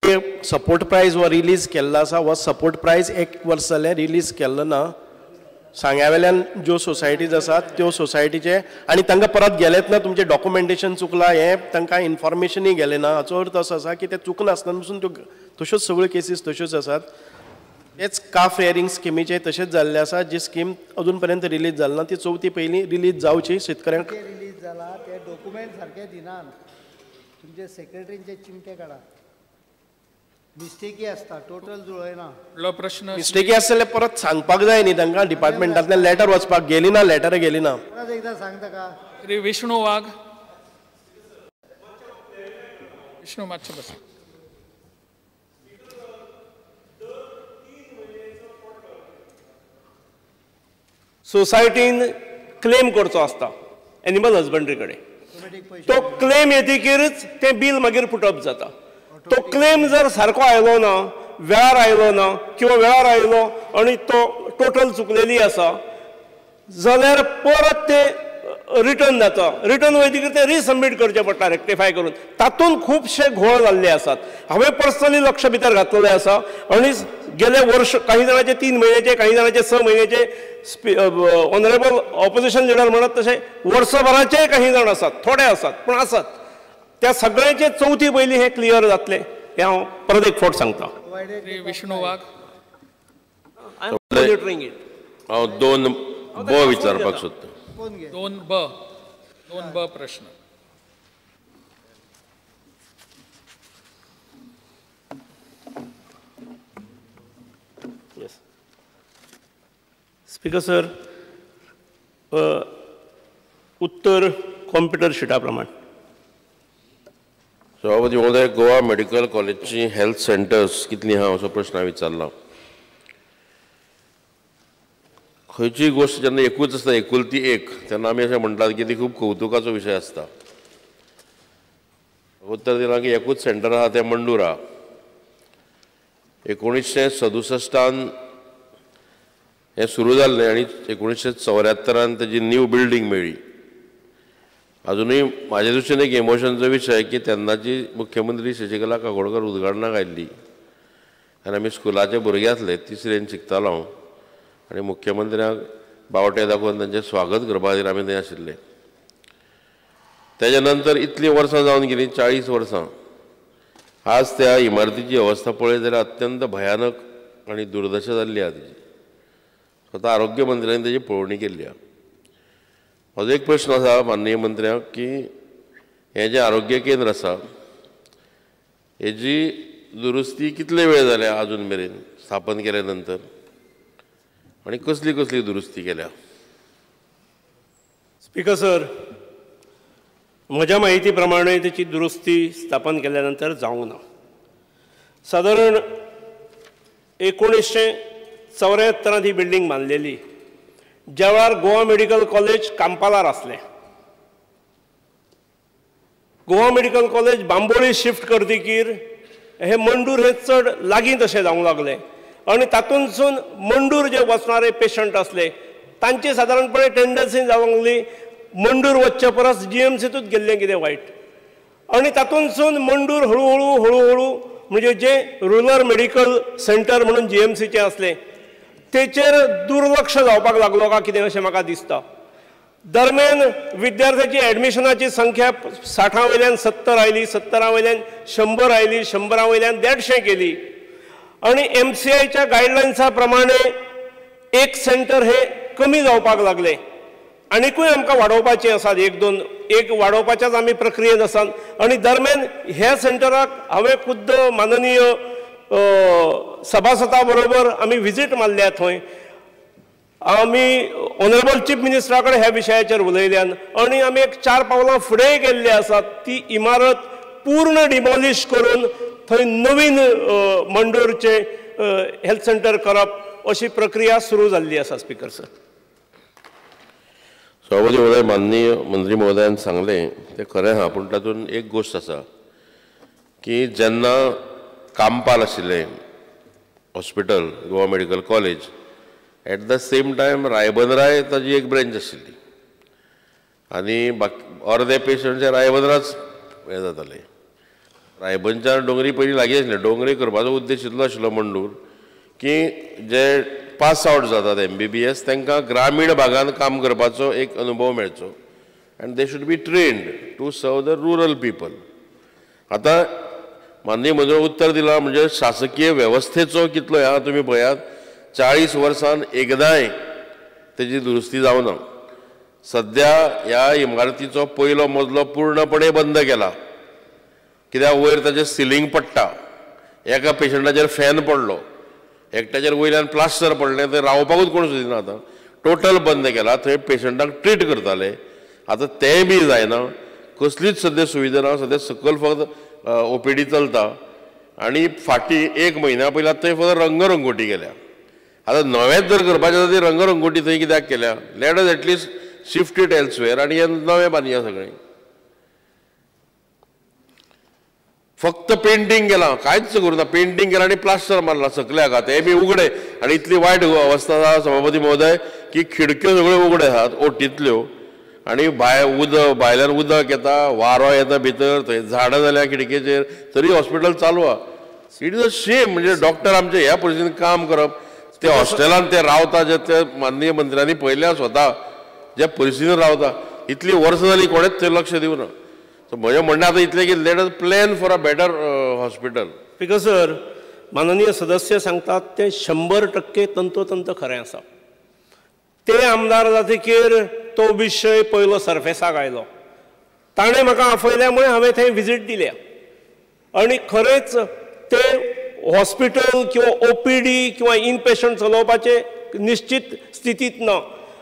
Support prize हो release केल्लो आसा, हो सपोर्ट प्रायज एक वर्स जालें रिलीज केल्लो ना. सांग्या वेल्यान ज्यो सोसायटीज आसात त्यो सोसायटीचे आनी तांकां परत गेलेच ना, तुमचें डॉक्युमेंटेशन चुकलां हें तांकां इन्फॉर्मेशनूय गेलें ना. हाचो अर्थ असो आसा की तें चुकनासतना पसून त्यो तश्योच सगळ्यो केसीस तश्योच आसात. तेच काफ रेयरिंग स्किमीचें तशेंच जाल्लें आसा, जी स्कीम अजून पर्यंत रिलीज जाली ना ती चवथी पयलीं रिलीज जावची शेतकऱ्यांक. रिलीज जाला ते डॉक्युमेंट सारके दिनात, तुमचे सेक्रेटरींचे चिमटे काडा, मिस्टेकी आसता, टोटल जुळयना. प्रश्न मिस्टेकी आसले जाल्यार परत सांगपाक जाय न्ही तांकां, डिपार्टमेंटांतल्यान लेटर वचपाक गेली ना, लेटर गेली ना. परत एकदां सांग ताका. श्री विष्णू वाघ. विष्णू मातशें बस. सोसायटीन क्लेम करचो आसता एनिमल हजबंड्री कडेन, तो क्लेम येतकीरच तें बील मागीर पुटप जाता. तो क्लेम जर सारको आयलो ना, वेळार आयलो ना किंवा वेळार आयलो आनी तो टोटल चुकलेली आसा जाल्यार परत ते रिटर्न जाता. रिटर्न वयतकीर ते रिसबमीट करचें पडटा रेक्टिफाय करून. तातूंत खुबशे घोळ जाल्ले आसात. हांवें पर्सनली लक्ष भितर घातलेलें आसा आनी गेले वर्ष काही जाणांचे 3 म्हयन्याचे, काही जाणांचे 6 म्हयन्याचे, ऑनरेबल ऑपोजिशन लिडर म्हणत तशें वर्सभराचेय काही जाण आसात, थोडे आसात पूण आसात. त्या सगळ्यांचे चवथी पयलीं हें क्लियर जातलें हें हांव परत एक फावट सांगता. विष्णू वाघ. I am monitoring it. हांव 2 ब विचारपाक सोदतां. 2 ब, 2 ब प्रश्न. येस स्पीकर सर, उत्तर कॉम्प्युटर शिटा प्रमाण. सभापती महोदय, गोवा मेडिकल कॉलेजची हेल्थ सेंटर्स कितलीं आहा असो प्रश्न हांवें विचारला. खंयचीय गोश्ट जेन्ना एकूच आसता, एकुलती एक, तेन्ना आमी अशें म्हणटात की ती खूब कवतुकाचो विशय आसता. उत्तर दिलां की एकूच सेंटर आहा तें मंडूर आहा. 1967 हें सुरू जाल्लें आनी 1974 तेजी न्यू बिल्डींग मेळ्ळी. अजुनूय म्हाज्या दृश्टीन एक इमोशनचो विशय की तेन्नाची मुख्यमंत्री शशिकला काकोडकर उद्घाटनाक आयिल्ली आनी आमी स्कुलाचे भुरगे आसले, तिसरेन शिकतालो हांव आनी मुख्यमंत्र्यांक बावटे दाखोवन तांचें स्वागत करपा खातीर आमी थंय आशिल्ले. तेज्या नंतर इतलीं वर्सां जावन गेलीं, 40 वर्सां, आज त्या इमारतीची अवस्था पळयत जाल्यार अत्यंत भयानक आनी दुर्दशा जाल्ली आहा तेजी. स्वता आरोग्य मंत्र्यांनी तेजी पळोवणी केल्ली आहा. म्हजो एक प्रश्न आसा माननीय मंत्र्यांक की हें जें आरोग्य केंद्र आसा हेजी दुरुस्ती कितले वेळ जाल्या आजून मेरेन स्थापन केल्या नंतर आनी कसली कसली दुरुस्ती केल्या? स्पीकर सर, म्हज्या म्हायती प्रमाणे तेची दुरुस्ती स्थापन केल्या नंतर जावंक ना. सादारण 1974 ही बिल्डींग बांदलेली, ज्या वेळार गोवा मेडिकल कॉलेज कांपालार आसलें. Goa medical college Bambolim shift करतकीर हे मंडूर हे चड लागीं तशें जावंक लागलें आनी तातूंतसून मंडूर जे वचणारे पेशंट आसले तांची सादारणपणे टेंडन्सी जावंक लागली मंडूर वचचे परस जीएमसीतूच गेल्लें कितें वायट. आनी तातूंतसून मंडूर हळुहळू हळुहळू म्हणजे जे रुरल मेडिकल सेंटर म्हणून जीएमसीचें आसलें तेचेर दुर्लक्ष जावपाक लागलो काय कितें अशें म्हाका दिसता. दरम्यान विद्यार्थ्याची एडमिशनाची संख्या 60 वयल्यान 70 आयली, 70 वयल्यान 100 आयली, 100 वयल्यान 150 केली आनी एमसीआयच्या गायडलायन्सा प्रमाणे एक सेंटर हे कमी जावपाक लागले. आनिकूय आमकां वाडोवपाचें आसात, 1-2 एक वाडोवपाच्याच आमी प्रक्रियेंत आसात. आनी दरम्यान ह्या सेंटराक हांवें खुद्द माननीय सभासदा बरोबर आमी विजीट मारल्या, थंय आमी ऑनरेबल चीफ मिनिस्टरा कडेन ह्या विशयाचेर उलयल्यान आनी आमी एक 4 पावलां फुडें गेल्ले आसात. ती इमारत पूर्ण डिमॉलिश करून थंय नवीन मंडूरचें हेल्थ सेंटर करप अशी प्रक्रिया सुरू जाल्ली आसा. स्पीकर सर, सभापती महोदय, माननीय मंत्री महोदयान सांगलें तें खरें आहा, पूण तातूंत एक गोश्ट आसा की जेन्ना कांपाल आशिल्लें hospital Goa medical college, at the same time रायबंदराय ताजी एक ब्रेंच आशिल्ली आनी बाकी अर्दे पेशंट जे रायबंदराच हें जाताले. रायबंच्यान डोंगरी पयलीं लागीं आसलें. डोंगरी करपाचो उद्देश इतलो आशिल्लो मंडूर की जे पास आवट जातात MBBS तांकां ग्रामीण भागांत काम करपाचो एक अनुभव मेळचो and they should be trained to serve the rural people. आतां माननीय मंत्र्यान उत्तर दिलां म्हणजे शासकीय वेवस्थेचो कितलो ह्या तुमी पळयात 40 वर्सान एकदांय तेजी दुरुस्ती जावना. सद्या ह्या इमारतीचो पयलो मजलो पूर्णपणे बंद केला कित्याक वयर ताजें सिलींग पडटा. एका पेशंटाचेर फॅन पडलो, एकट्याचेर वयल्यान प्लास्टर पडलें, थंय रावपाकूच कोण सोदिना. आतां टोटल बंद केला. थंय पेशंटाक ट्रीट करताले, आतां तेंय बी जायना. कसलीच सद्या सुविधा ना. सद्या सकयल फक्त OPD चलता आनी फाटीं एक म्हयन्या पयलीं थंय फक्त रंगरंगोटी केल्या. आतां नवेंच जर करपाचें जाल्यार ती रंगरंगोटी थंय कित्याक केल्या? Let us at least shift it elsewhere आनी हें नवें बांदया सगळें. फक्त पेंटींग केलां, कांयच करूं ना. पेंटींग केलां आनी प्लास्टर मारलां सकल्या तें बी उगडें. आनी इतली वायट अवस्था आसा सभापती महोदय की खिडक्यो सगळ्यो उगड्यो आसात ओटींतल्यो आनी भायर उदक, भायल्यान उदक येता, वारो येता भितर, थंय झाडां जाल्या खिडकेचेर, तरी हॉस्पिटल चालू आहा. It is a shame. म्हणजे डॉक्टर आमचे ह्या परिस्थितीन काम करप, ते हॉस्टेलान ते रावता जे ते माननीय मंत्र्यांनी पळयल्या स्वता ज्या परिस्थितीन रावता. इतली वर्सां जालीं कोणेच थंय लक्ष दिवना. सो म्हजें म्हणणें आतां इतलें की let us plan for a better hospital. Speaker sir, माननीय सदस्य सांगतात तें 100% तंतोतंत खरें आसा. ते आमदार जातकीर तो विशय पयलो सर्फेसाक आयलो. ताणें म्हाका आफयल्या मुळे हांवें थंय विजीट दिल्या आनी खरेंच ते हॉस्पिटल किंवा OPD किंवा इनपेशंट चलोवपाचे निश्चित स्थितींत ना.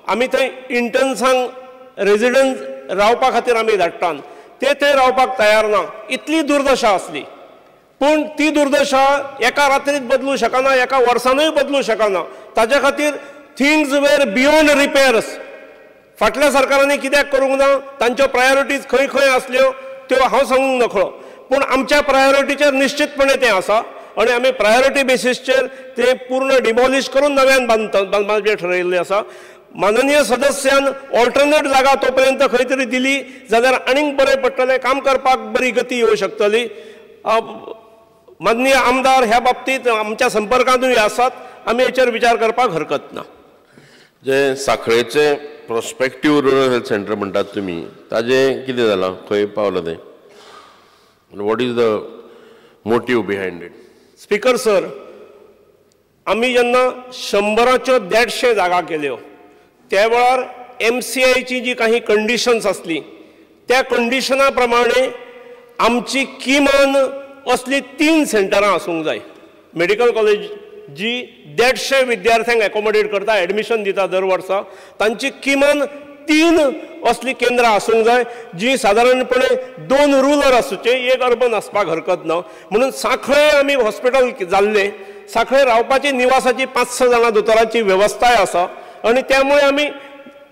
आमी थंय इंटर्न्सांक रेजिडंट रावपा खातीर आमी धाडटात, ते थंय रावपाक तयार ना. इतली दुर्दशा आसली, पूण ती दुर्दशा एका रात्रीत बदलूं शकना, एका वर्सानूय बदलूं शकना. ताच्या खातीर थिंग्स वेर बियोंड रिपेर्स. फाटल्या सरकारांनी कित्याक करूंक ना, तांच्यो प्रायोरिटीज खंय खंय आसल्यो त्यो हांव सांगूंक नकळो, पूण आमच्या प्रायोरिटीचेर निश्चितपणे तें आसा आनी आमी प्रायोरिटी बेसीसचेर तें पूर्ण डिमॉलिश करून नव्यान बांदपाचें ठरयिल्लें आसा. माननीय सदस्यान ऑल्टरनेट जागा तो पर्यंत खंय तरी दिली जाल्यार आनीक बरें पडटलें, काम करपाक बरी गती येवं शकतली. माननीय आमदार ह्या बाबतींत आमच्या संपर्कांतूय आसात, आमी हेचेर विचार करपाक हरकत ना. जे साखळेचें प्रोस्पेक्टीव रुरल हेल्थ सेंटर म्हणटात तुमी, ताजें कितें जालां, खंय पावलां तें? What is the motive behind it? Speaker sir, आमी जेन्ना 100च्यो 150 जागा केल्यो त्या वेळार MCIची जी काही कंडिशन्स आसली त्या कंडिशना प्रमाणे आमची किमान असली 3 सेंटरां आसूंक जाय. मेडिकल कॉलेज जी 150 विद्यार्थ्यांक एकोमोडेट करता, एडमिशन दिता दर वर्सा, तांची किमान 3 असली केंद्रां आसूंक जाय जी सादारणपणे 2 रुरल आसूचे, एक अर्बन आसपाक हरकत ना. म्हणून सांखळे आमी हॉस्पिटल जाल्लें, सांखळे रावपाची निवासाची 5-6 जाणां दोतोरांची वेवस्थाय आसा आनी त्यामुळे आमी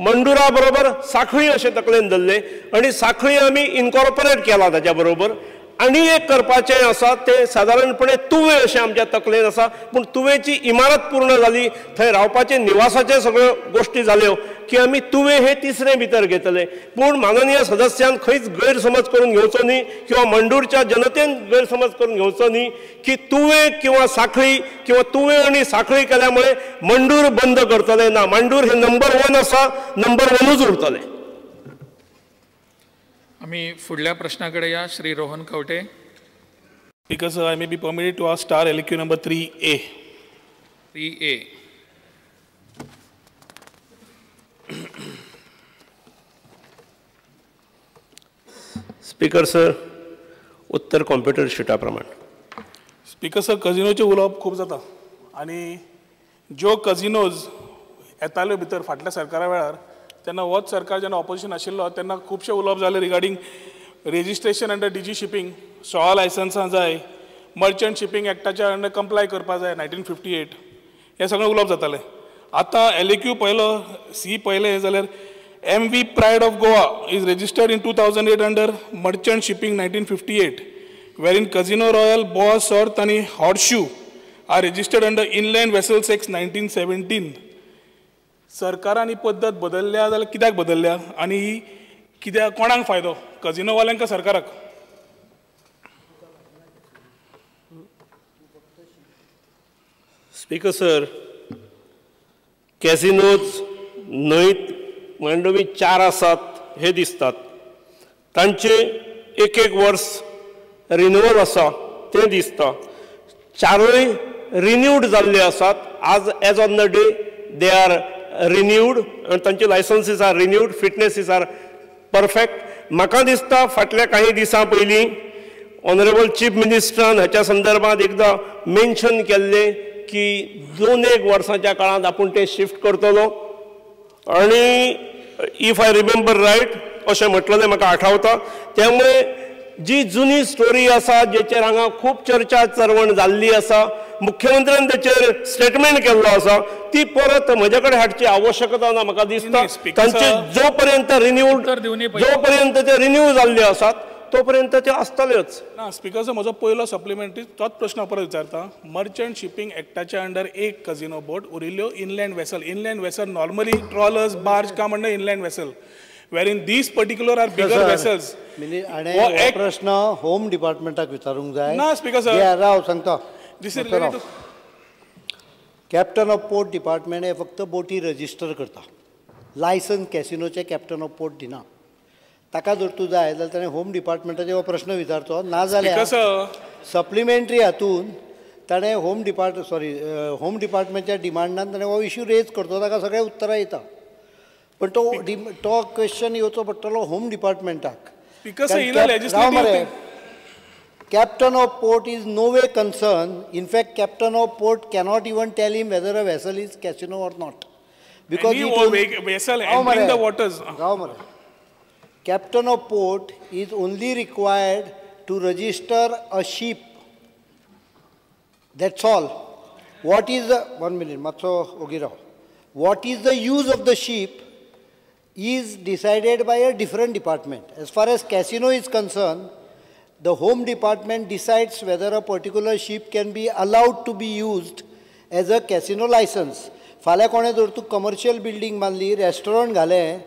मंडुरा बरोबर सांखळी अशें तकलेन धरलें आनी सांखळी आमी इनकॉर्पोरेट केला ताच्या बरोबर. आनी एक करपाचें आसा तें सादारणपणे तुवें अशें आमच्या तकलेन आसा, पूण तुवेंची इमारत पूर्ण जाली, थंय रावपाचें निवासाचे सगळ्यो गोश्टी जाल्यो की आमी तुवें हें तिसरें भितर घेतले. पूण माननीय सदस्यान खंयच गैरसमज करून घेवचो न्ही किंवा मंडूरच्या जनतेन गैरसमज करून घेवचो न्ही की तुवें किंवा सांखळी किंवा तुवें आनी सांखळी केल्या मुळे मंडूर बंद करतले ना. मंडूर हे नंबर 1 आसा, नंबर 1ूच उरतलें. आमी फुडल्या प्रश्ना कडेन या. Shri Rohan Khaunte. Speaker sir, I may be permitted to ask star LQ number 3A. 3A. Speaker sir, उत्तर कॉम्प्युटर शिटा प्रमाण. स्पीकर सर, कजिनोचें उलोवप खूब जाता आनी ज्यो कजिनोज येताल्यो भितर फाटल्या सरकारा वेळार, तेन्ना होच सरकार जेन्ना ऑपोजिशन आशिल्लो तेन्ना खुबशे उलोवप जालें regarding registration under DG shipping, 16 लायसन्सां जाय, मर्चंट शिपींग एक्टाच्या अंडर कंप्लाय करपा जाय 1958, हें सगळें उलोवप जातालें. आतां LAQ पळयलो, सी पळयलें जाल्यार MV Pride of Goa is registered in 2008 under Merchant Shipping 1958, wherein Casino Royale, Boa Sorte आनी Horseshoe are registered under Inland Vessels Act 1917. सरकारान ही पद्दत बदलल्या जाल्यार कित्याक बदलल्या आनी ही कित्याक, कोणाक फायदो, कजिनोवाल्यांक का सरकाराक? स्पीकर सर, कॅसिनोज न्हंयत मांडवी 4 आसात हे दिसतात. तांचे एक एक वर्स रिन्युअल आसा तें दिसता. 4 रिन्यूड जाल्ले आसात. आज as on the day they are renewed आनी तांचे licenses are renewed, fitnesses are perfect. म्हाका दिसता फाटल्या काही दिसां पयलीं ऑनरेबल चीफ मिनिस्टरान हाच्या संदर्भात एकदां मेन्शन केल्लें की 2-1 वर्सांच्या काळांत आपूण तें शिफ्ट करतलो आनी if I remember right अशें म्हटलेलें म्हाका आठवता. त्यामुळे जी जुनी स्टोरी आसा जेचेर हांगा खूब चर्चा चर्वण जाल्ली आसा, मुख्यमंत्र्यान तेचेर स्टेटमेंट केल्लो आसा, ती परत म्हजे कडेन हाडची आवश्यकता ना म्हाका दिसता. तांचे जो पर्यंत रिन्यूड जो पर्यंत ते रिन्यू जाल्ले आसात तोपर्यंत ते आसतलेच. ना स्पीकर सर, म्हजो पयलो सप्लिमेंटरी तोच प्रश्न परत विचारता. मर्चंट शिपींग एक्टाच्या अंडर एक कजिनो बोट, उरिल्ल्यो inland vessel. Inland vessel normally trawlers, barge come under inland vessel, wherein these particular are bigger vessels. आणि प्रश्न होम डिपार्टमेंटाक विचारूंक जाय. ना स्पीकर सर, राव सांगता. This is related to captain of port department हे फक्त बोटी रजिस्टर करता, लायसन्स कॅसिनोचे कॅप्टन ऑफ पोर्ट दिना. ताका जर तूं जाय जाल्यार ताणें होम डिपार्टमेंटाचे हो प्रश्न विचारचो, ना जाल्यार सप्लिमेंटरी हातून ताणें होम होम डिपार्टमेंटच्या डिमांडान ताणें हो इश्यू रेज करचो, ताका सगळें उत्तरां येता. पण तो तो क्वेश्चन येवचो पडटलो home डिपार्टमेंटाक. Captain of port is no way concern. In fact captain of port cannot even tell him whether a vessel is casino or not, because captain of port is only required to register a ship, that's all. What is the 1 minute मातसो ओगी राव. What is the use of the ship is decided by a different department. As far as casino is concerned, the home department decides whether a particular ship can be allowed to be used as a casino license. फाल्यां कोणें जर तूं commercial building बांदली, restaurant घालें,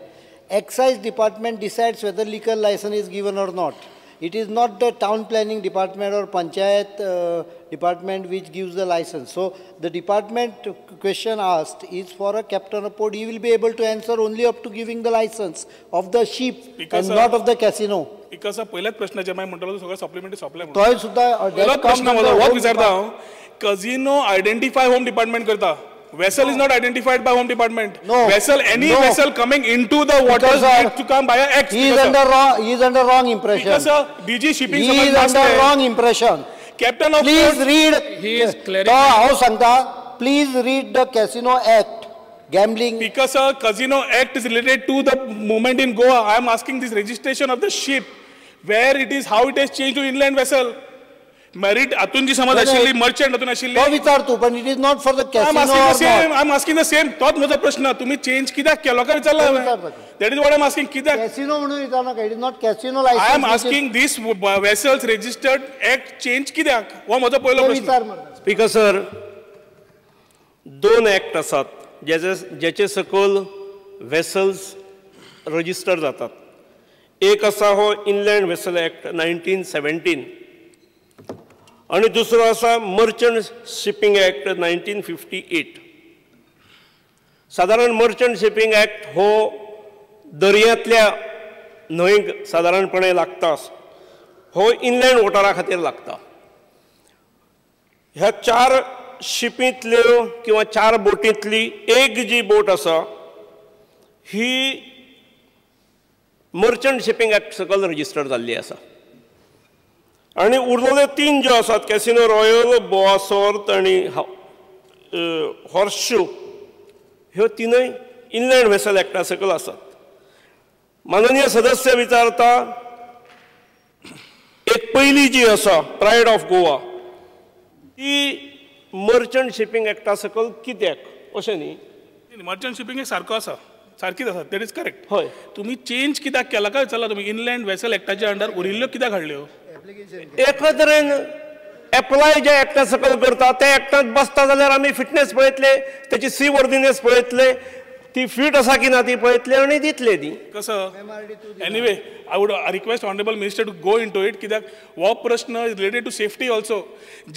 excise department decides whether liquor license is given or not. It is not the town planning department or panchayat department which gives the license. So the department question asked is for a captain of port. He will be able to answer only up to giving the license of the ship and not of the casino. Because पहिल्याच प्रश्नाचे मागीर म्हणटलो सगळं supplementary सोंपलें. तोय सुद्दां पहिलोच प्रश्न म्हजो होच विचारता हांव. कझिनो आयडेंटिफाय होम डिपार्टमेंट करता. Vessel is not identified by home department. No. Vessel, any no. Vessel coming into the waters needs to come by an act. He is under wrong. He is under wrong impression. Because sir, DG shipping. He is under wrong impression. Captain of please port, read. He is clarifying. हांव सांगता, please read the Casino Act. Gambling. Because sir, Casino Act is related to the movement in Goa. I am asking this registration of the ship, where it is, how it has changed to inland vessel. Merit हातून जी समज आशिल्ली, merchant हातून आशिल्ली, तो विचार तूं, पण it is not for the casino. I am asking the same. तोच म्हजो प्रश्न, तुमी चेंज कित्याक केलो काय विचारला हांवें. That is what I am asking. कित्याक कॅसिनो म्हणून विचारनाका, it is not casino licence. I am asking this vessels registered act change कित्याक, हो म्हजो पयलो प्रश्न. स्पीकर सर, 2 एक्ट आसात जेचे सकयल वेसल्स रजिस्टर जातात. एक आसा हो इनलँड वेसल एक्ट 1917 आनी दुसरो आसा मर्चंट शिपींग एक्ट 1958. सादारण मर्चंट शिपींग एक्ट हो दर्यांतल्या न्हंयक सादारणपणे लागता, हो इनलँड वॉटरा खातीर लागता. ह्या 4 शिपींतल्यो किंवा 4 बोटींतली एक जी बोट आसा ही मर्चंट शिपींग एक्ट सकयल रजिस्टर जाल्ली आसा आनी उरलेले 3 ज्यो आसात, कॅसिनो रॉयल, बोआसोर्त आनी हॉर्सशू, ह्यो 3 इनलँड वेसल एक्टा सकयल आसात. माननीय सदस्य विचारता, एक पयली जी आसा प्रायड ऑफ गोवा ती मर्चंट शिपींग एक्टा सकयल कित्याक अशें न्ही? मर्चंट शिपींग एक सारको आसा, सारकीच आसा, that is correct. हय, तुमी चेंज कित्याक केला काय विचारला? तुमी इनलँड वेसल एक्टाच्या अंडर उरिल्ल्यो कित्याक हाडल्यो? एका तरेन एप्लाय ज्या एक्टा सकयल करता त्या एक्टांत बसता जाल्यार आमी फिटनेस पळयतले, तेची सी वर्दीनेस पळयतले, ती फिट आसा की ना ती पळयतले आनी दितले ती. कसो anyway I would request honourable minister to go into it, कित्याक हो प्रश्न रिलेटेड टू सेफ्टी ऑल्सो.